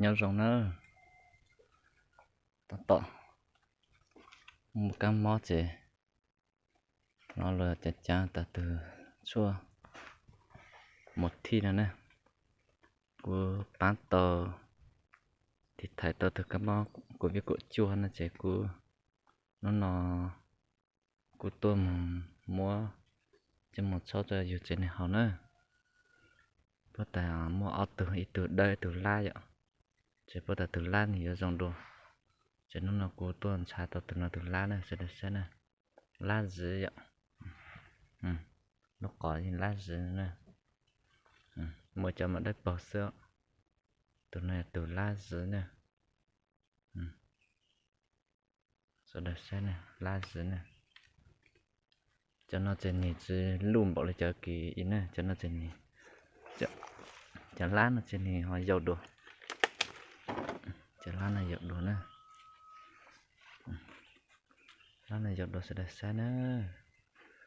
Nyob zoo nawb. Tab tom mus kab mob ces hnov luag cav cav tas tus tshuaj mus thij no na. Kuv pab tau tiv thaiv tau tus kab mob covid kaum cuaj no ces kuv hnub no kuv tuaj mus muab coj mus txhawb rau yus tsev neeg haus na. Puab tas muaj ob tug, ib tug dawb ib tug lab yom. Ces puab tas tus lab nws yuav zoo dua. Ces hnub no kuv tuaj ntshav tau tus no tus lab na, sawv daws saib na. Lab ziv yom. Lub qhov lab ziv na. Muaj cov mam dawb paug xwb. Tus no yog tus lab ziv na. Sawv daws saib na, lab ziv na. Cov no ces nws tsis luj npaum li cov kiv i na, cov no ces nws, cov lab no ces nws ho yau dua. Cov lab no yau dua na. Lab no yau dua sawv daws saib na.